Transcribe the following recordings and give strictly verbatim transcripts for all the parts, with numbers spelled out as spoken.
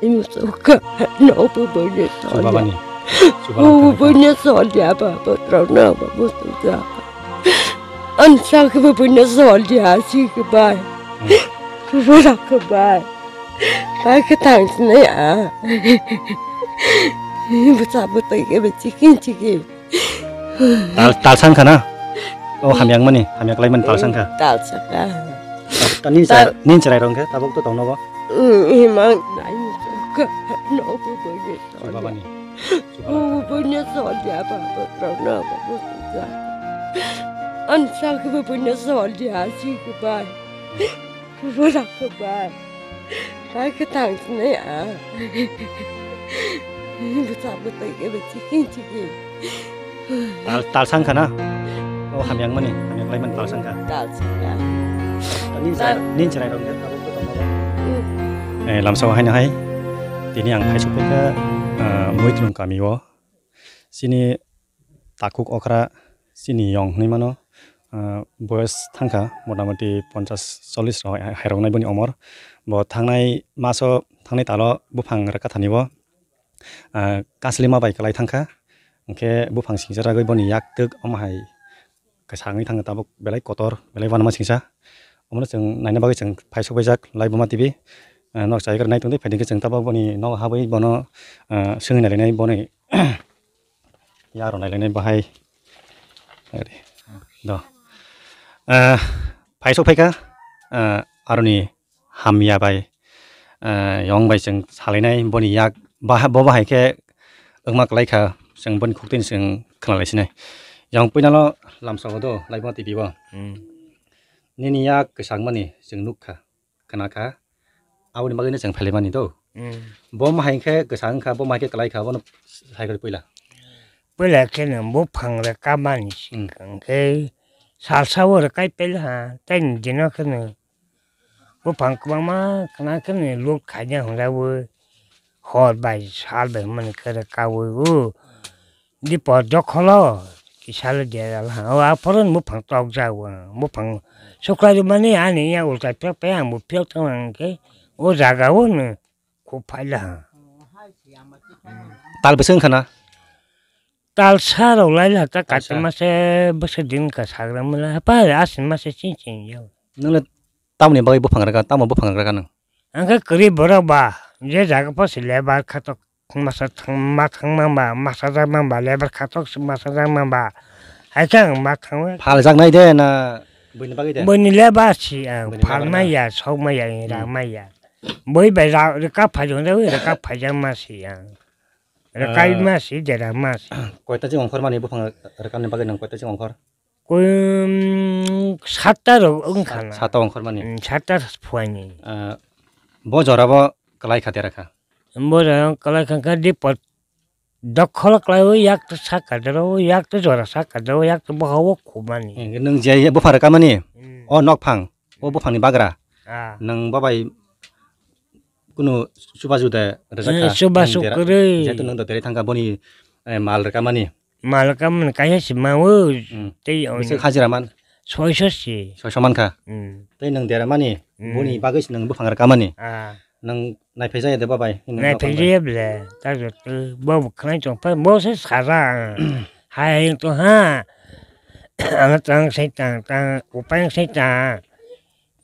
Imusuka no bubuni solya. Subabani. Bubuni solya baba trono baba suka. Ansa ke bubuni solya si ke bai. Rura ke bai. Bai ke tang sini ya. Busa buta ke be chikin chikin. Tal, tal sangkha na? O hamyang mani, hamyak lai mani tal sangkha. Tal sangkha. Ta nin chai, nin chai rong khe, tabuk to tongno bo. Himang nai sangkha, no bo bo ni. Subabani. Bo bo ni solya ba bo rong no bo bo sangkha. Ansa ke bo bo ni solya si ke bai. Rura ke bai. Bai ke tang sini ya. Busa buta ke be chikin chikin. Tal, tal sangkha na? O hamyang mani, hamyak lai mani tal sangkha. Tal sangkha. Nin chai, nin chai rong khe tabuk to tongno bo. Eh, lamsao haino hai. Tini ang phai sokphaikha, ah, Muitlung kami o. Chini takhuk okra chini yong hinwi mano, ah, boyes thangkha motamoti ponchas chollish rok hai-, hairoknai boni omor. Bo thangnai maso, thangnai talo buphang rwkha thani bo, ah, kaslima bai kwlai thangkha. Hinkhe buphang singsa ragwi boni yak twk omo hai kwsa wngwi thangkha, tabuk belai kotor, belai uanama singsa. Omono chwng naina bagwi chwng phai sokbaijak Laibuma T V. Ah, nok chai kwrwi nai tongdi, phaidi khe chwng tabuk boni nogo habwi bono, ah, swngwi nailainai boni. Yaro nailainai bahai. Do. Ah, phai sokphaikha, ah, aroni hamya bai, ah, yong bai chwng salainai boni yak, bo bahai khe wngma kwlaikha, chwng boni khuktini chwng khnalaisinai. Yang puinalo lamsao do, Laibuma T V o. Hmm. Nini yak kwchangmani chwng nukkha, khnakha, aboni bagwino chwng phailaimani do. Hmm. Bo bahai khe kwchang wngkha, bo bahai khe kwlaikha, bono saikwrwi puila. Puila kheno buphang rwkha mani, hmm, swkang khe salsa o rwkai pailaha, tei dino kheno buphang kwbangma khna kheno load khaina hwnjawi hor bai sal bai hwnmani khe rwkaui o dipor dokholo kisa le dera laha. O aphuru buphang tokjak o, buphang suklai rwmani ani ya ulta phiyok phai ang bo phiyok tong ang khe o jaga o no khuk phai laha. Tal bwswk wngkha na? Tal sa rok lai laha ta, kaisa mase bwswk din ka sagra mala pa asin mase ching ching ya. Nwng le tamoni bagwi buphang rwkha, tamo buphang rwkha nwng? Ang khe kwrwi borok ba, je jaga pho se lebar khatok masa thang, ma thang man ba, masa jak man ba, lebar khatok se masa jak man ba. Hai khe ang ma thang. Phal jak nai de na buini bagwi de? Buini lebar si ang phal mai ya, sok mai ya, ra mai ya. Bui bai ra, rwkha phai jong de, rwkha phai jak ma si ang. Rwkai ma si, dera ma si. Koita chik ongkhor mani buphang rwkani bagwi nwng koita chik ongkhor? Koi, um, satta rok wngkha na. Satta ongkhor mani? Mm, satta phuaini. Ah, bo jora bo kwlai kha dera kha? Bo jora kwlai kha khe dipot dokhol kwlai o yak to saka dero, yak to jora saka dero, yak to boha o khumani. Eh, nwng je buphang rwkha mani? Mm. O nokphang, o buphangni bagra. Ah. Nwng bo bai kunu chubachu de rwjak kha? Eh, chubachu kwrwi. Nwng dera-, jehetu nwng do dera thangkha boni, eh, mal rwkha mani. Malkam kaisa si mawo. Hmm. Tei on bwswk hajira man? Soiso si. Soiso man kha? Hmm. Tei nwng dera mani, hmm, boni bagwi se nwng buphang rwkha mani. Ah. Nwng naiphaijaya de babai? Naiphaijaya ble, ta joto bo khwnai tong phai, bo se saja ang. Hai to ha. Ang tang sai tang, tang, upai sai tang.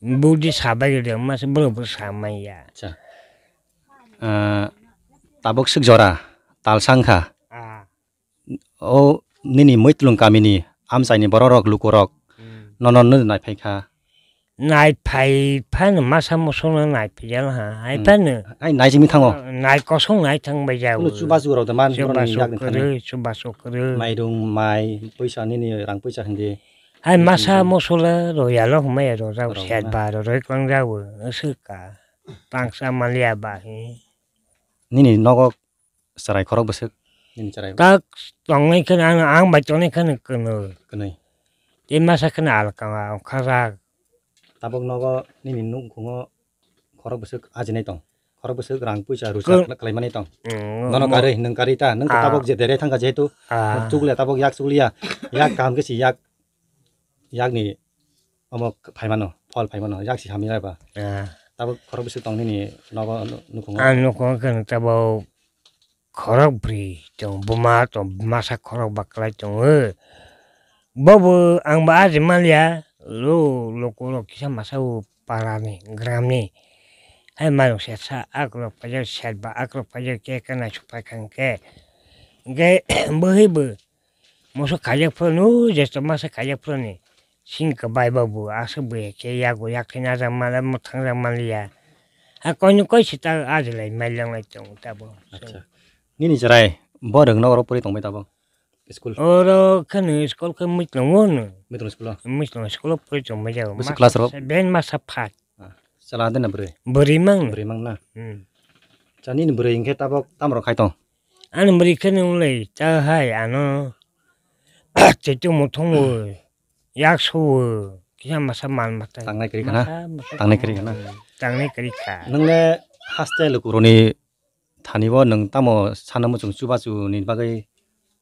Budi sabai de, mas bro bro samaya. Acha. Ah, tabuk sik jora, tal sangkha. Ah. O nini Muitlung kamini amchaini bororok, lukurok, hmm, nono nw naiphaikha? Naiphai phano masa musuno naiphai jalo ha, hai phano. Hmm. Ai naijingwi thango? Nai kosong nai thang bai jago. Chubachu rok da man borokni yakni thani. Chubachu kwrwi, chubachu kwrwi. Mairung, mai, puisa nini rang puisa hindi. Hai masa musula royalo hwnmaya rojak, rok set na. Ba roroi kwlang jago, swka. Tangsa maliya ba hi. Nini nogo chwrai khorok bwswk? Nini chwrai. Tak tongnai kheno ang, ang bai tongnai kheno kwnwi. Kwnwi. Tei masa kheno alkama ongkhajak. Tabuk nogo nini nukhungo khorok bwswk ajinai tong? Khorok bwswk rang puisa rusa khlaimani tong? Mm, nono karwi, nwng karwi ta? Nwng to tabuk je dere thangkha jehetu, ah, chukliya, tabuk yak chukliya. Yak kaham khe si yak, yakni omo phaimano, phol phaimano, yak si hamya ba. Ah. Abo khorok bwswk tong nini nogo nukhungo? Ang nukhungo khe tabuk khorok bwrwi tong, buma tong, masa khorok baklai tongo. Bobo ang bo aji maliya, lo, lokorok kisa masa o parani, gramni. Hai mayung sersa akrok paijak, serba akrok paijak khe, khe naisuk paikha hwnkhe. Hwnkhe bwhwi bo moso khaijak phano, jeto masa khaijak phano. Sing kwbai ba bo aswk bo khe yago yak khe najak mala mwthang jak maliya. Ha koino koi sita ajilai mailanglai tongo tabuk. Acha. Nini chwrai bo rwngno oro pori tongbai tabuk school? Oro kheno school khe Muitlongo no. Muitlong school o? Muitlong school o pori tongbai jago. Bwswk class rok? Seven masa five. Ah, chwla de na bwrwi? Bwrwi mang no. Bwrwi mang na? Hmm. Cha nini bwrwi hwnkhe tabuk tamo rok khai tong? Ani bwrwi kheno wng lai ta hai ano. Chaitung muthung bo, yak su bo, kisa masa mal mata. Tangnai kwrwi khana? Masa, masa Tangnai kwrwi khana? Tangnai kwrwi kha. Nwng le haste lukurokni thani o nwng tamo sana muchung chubachu ni bagwi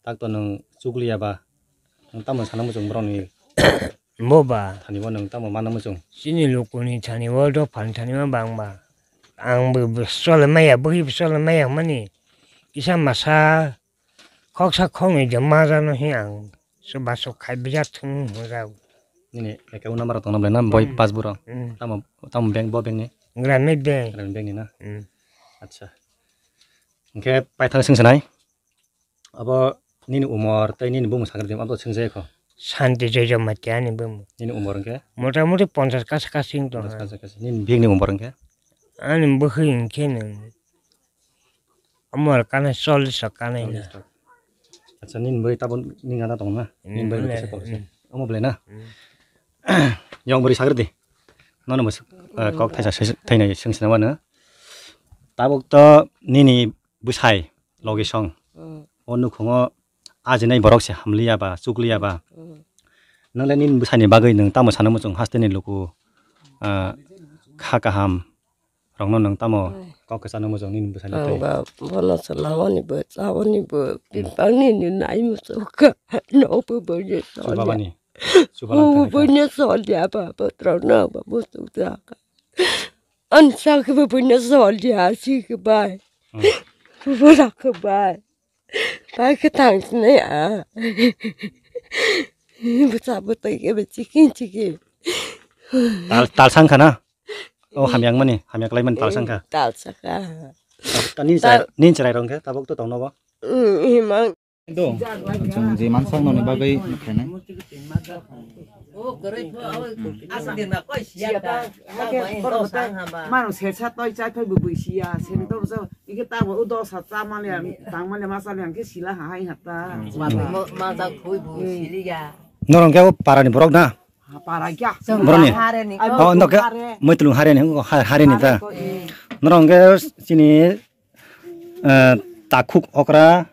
tak to nwng chukliya ba? Nwng tamo sana muchung borokni Bo ba? Thani o nwng tamo mana muchung? Chini lukuni thani o, dophani thani o bang ba. Ang bo, bo chole maya, bwhi bo chole maya mani. Kisa masa Khoksa khoknwi je majano hi ang chubachu khai bijak thung hwnjak. Nini account number tongna belai na boi Hmm. passbook rok. Hmm. Tamo, tamo bank bo bank ni? Gramin bank. Gramin bank ni na? Hmm. Acha. Hwnkhe paithak swngsanai. Abo nini umor tei nini bumung sakhe abo swngsa kho. Santi Joy Jamatia ni bumung. Nini umor hwnkhe? Mota moti ponchash kasa kasi wng tong. Ponchash kasa kasi. Nini bihik ni umor hwnkhe? Ani bwkhwi hwnkhe nwng Amor kana chollish o kana ina. Acha, nini bwrwi tabuk nini gana tongo na? Nini bwrwi kisa kok se. Omo belai na? Yong bwrwi sagri di. Nono bo kok thaisa thainai swng sina wano. Tabuk to nini bwsai logi song. O nukhungo ajinai borok se hamliya ba, chukliya ba. Nwng le nini bwsani bagwi nwng tamo sana muchung haste ni luku, ah, kha kaham rokno nwng tamo kok kwchangno muchung nini bwsani twi? Ang ba bono chwla oni bo, cha oni bo, bipang nini nai muchung kha, no bo boino Chubabani. Chubala bo thangwi kha. Boino solya ba, botrok no ba muchung ja kha. An sa khe bo boino solya, si khe bai. Hmm. Bo ra khe bai. Pai khe tang sinai a. Bwsa bwtwi khe bo chikhi chikhi. Tal, tal sang kha na? O hamyang mani, hamya klai mani tal sang kha. Tal saka. Ta nini chwrai, nini chwrai rong khe tabuk to tongno bo. Himang. Do. Chwng je mansak noni bagwi khainai. Mano sersa toi chai phai bo bwisi ya, sen to bo ike ta bo do sa cha male, tang male ma cha le ang ke sila ha hai hata. Ma, ma, ma, ta khui bo sili ya. Norong ke o para ni borok na? Ha, para kya? Borok ni? Hare ni. Oh, nok ke? Hare. Muitlung hare ni, ha-, hare ni ta. Hare ko, eh. Norong ke chini, eh, takhuk okra.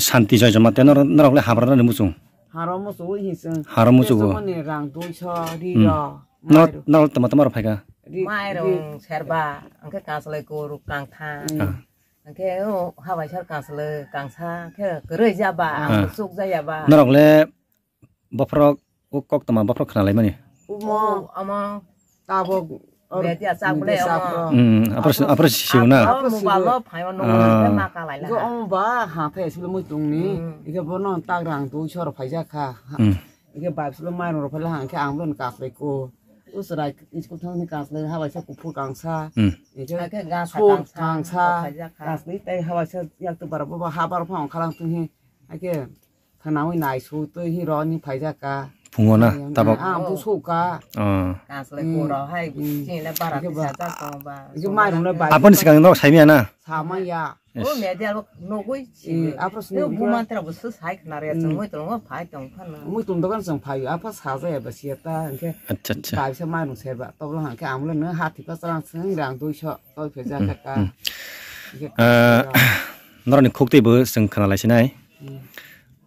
Santi Joy Jamatia, norok, norok le habra na muchung. Haro muchung ui hising. Haro muchung. Mani rang duiso ri ro. Norok, norok tama tama rok phaika. Mairong serba, angke kaslai kuru kangthang. Ah. Angke o habai sar kaslai kangsa, angke kerei jaba, ah, ang suk jaya ba. Norok le Bophorok, o koktwma bophorok khna laimani. Omo, omo. Tabok, or, media chak bole omo. Hmm, apor, apor siu na. Apor mobile no phaio no ma ka laila. Iko omo ba ha thai silo muitung ni. Hmm. Iko bono tak rang tu sor phaijak kha. Hmm. Iko bai silo mai rong rok phaila hang khe ang bono kaslai ko. Usrai school thang ni kaslai habai sa kuphur kangsa. Hmm. Iko gas kangsa. Kaslai tai habai sa yak tu bara bo ha bar phang khalang tu hi. Ake Khwnaui naisu twi hi roni phaijak ka. Phungo na, tabok. Ah, busu ka. Ah. Kaslai kuro hai, hmm, sini le bara tisa jak tong ba. Ike mairung le bai. Aboni sikang norok saimaya na? Samaya. O media lo nogoi si. Eh, apro sini buma tera bo su sai khna re, hmm, chwng muitlung o phai tong phano. Muitlung dogan chwng phai, apha sajaya ba siya ta, hingke. Acha, acha. Bai sa mairung serba, tobla hangke amle no hati pa chwlang chwng rang duiso, tol phaijak ka. Hmm, hmm. Ike ah, norokni khuk twi bo chwng khna lai sinai. Hmm.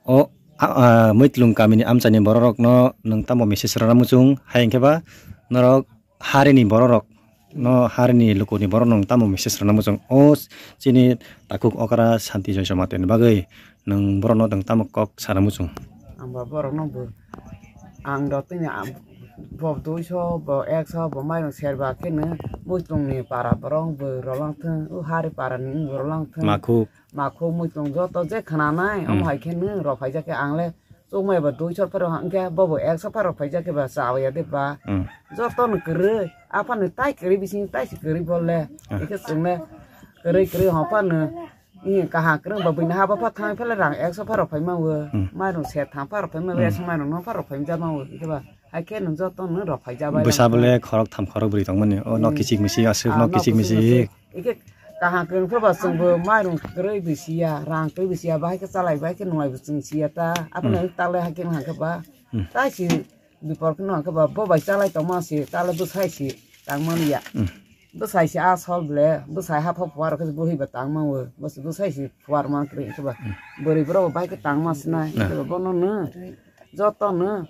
O, a, a, Muitlung kamini amchaini bororokno nwng tamo message rwna muchung? Hai hwnkhe ba norok harini bororokno, harini lukuni borokno nwng tamo message rwna muchung? O chini takhuk okra Santi Joy Jamatia ni bagwi nwng borokno nwng tamo kok sana muchung? Ang ba borokno bo, ang rok tini ang Bo duiso, bo ekso, bo mairung serba khe no muitung ni para borok bo rolang thung, o hari para ni bo rolang thung. Makhuk. Makhuk muitung joto je khna nai, omo Hmm. hai khe no rok phai jak khe ang le chukmai ba duiso pharo hang khe bo bo ekso pharo phai jak khe ba cha ya de ba. Hmm. Joto no kwrwi, apha ni tai kwrwi bising tai si kwrwi bol le. Hmm. Ikhe chwng le kwrwi kwrwi hong pha no. Ih, kaham kwrwng ba buini ha ba pha thang phela rang ekso pha rok phai ma o. Hmm. Mairung se thang pha rok phai ma o, Hmm. ekso mairung no pha rok phai ja ma o. Ikhe ba, hai khe nwng joto no rok phai ja bai Bwsa lang bole kha. Khorok tham khorok bwrwi tong mani. O nok Hmm. kichik misi aswk Ah, nok nok kichik kichik misi. Misi. Ikhe kaham kwrwng pha ba chwng bo mairung kwrwi bisi ya, rang kwrwi bisi ya, bahai khe chalai bai khe nunglai bo chwng si ya ta. Abo Hmm. no ta le hai khe nwng khe ba. Hmm. Tai si Bipor kheno hwnkhe ba bo bai chalai tongma se, chalai bwsai se tangmani ya. Hmm. Bwsai se a sol ble, bwsai hapha phuar khe bwrwi ba tangma o, bwsai se phuar man kwrwi khe ba. Hmm. Bwrwi borok bai khe tangma sinai, Nah. khe ba bono no, joto no,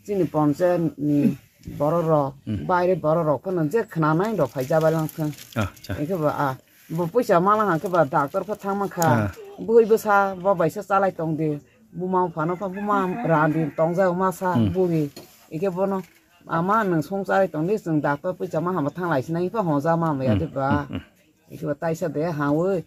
chini ponche ni borok rok, Hmm. baire borok rok phano je khna nai rok phai jabai lang thung. Ah, cha. Khe ba a, Bo puisa mala hang khe ba doctor pha thang man kha. Ah. Bwrwi bwsa bo bai sa chalai tong di. Buma phano pha buma randi tong ja ma sa Hmm. bwrwi. Ikhe bono ama nwng song chalai tong di, chwng doctor puisa ma hama thang lai sinai pha hon ja ma ma ya Hmm. de ba. Hmm. Hmm. Ikhe ba taisa de ha wi.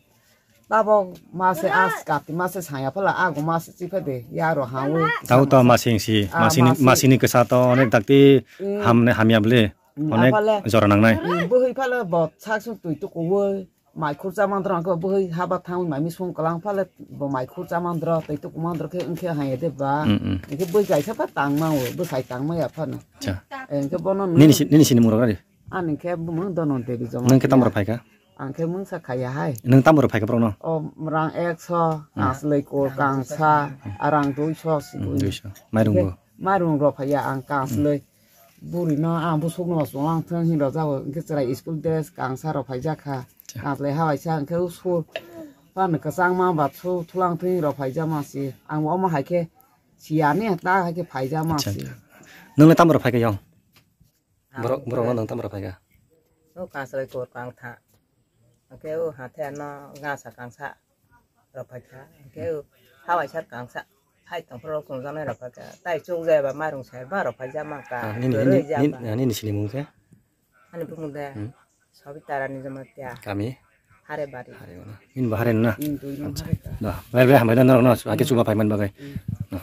Tabok ma se as kati ma se saya phala ago ma se chi pha de ya ro ha wi. Tau to masing si, Ah, masing ni, masing. Masing ni kesa to onek dakti Hmm. Hamne hamya ble. Hmm, Onek aphale, jora nangnai. Hmm, bwhwi phale bo sak sung twi tukuwi, mai khurcha mandra khe bwhwi haba thangwi mai misung kwlang phale bo mai khurcha mandra twi tuku mandra khe wngkhe haiya de ba. Hmm, hmm. Hingkhe bwhwi kaisa pha tangma o, bwsai tangma ya phano. Acha. Hingkhe bono Nini si-, nini sini murok ari? Ani khe bumung Dono Devi Jamatia. Nung khe tamo rok phaikha? Ang khe mungsa khaiya hai. Nung tamo rok phaikha borok no? O rang ekso, Hmm. Kasloi ko, kangsa, arang duiso, Hmm, duiso. Mairung bo? Mairung rok phaiya ang kasloi. Buri no ang busuk no chwlang thung hin rok jago, hingkhe chwrai school dress kangsa rok phaijak kha. Cha. Kaslai hawaisa hingkhe usur. Phan kwchangma ba thu-, thulang thung hin rok phaijama si. Ang omo hai khe siyani ta hai khe phaijama Acha, si. Acha. Nung le tamo rok phaikha yong? Borok, borok no nung tamo rok phaikha? O kasloi ko kangtha. Hingkhe o hathe ano gasa kangsa rok phaikha. Hingkhe o hawaisa kangsa hai tongphuru rok chwngjaknai rok phaikha. Tai chukjai ba mairung sai ba rok phaijak mankha. Ah, nini, kwrwi nini, jaba. Nini, nini sini mung khe? Ani bumung de. Hmm. Sabitara ni Jamatia. Kami? Harebari. Hare wala. Nini bo hare na? Nini twi nung hare ka. Da, bai bai hambai da norok no, ake chuba phaiman bagai. Hmm. Da.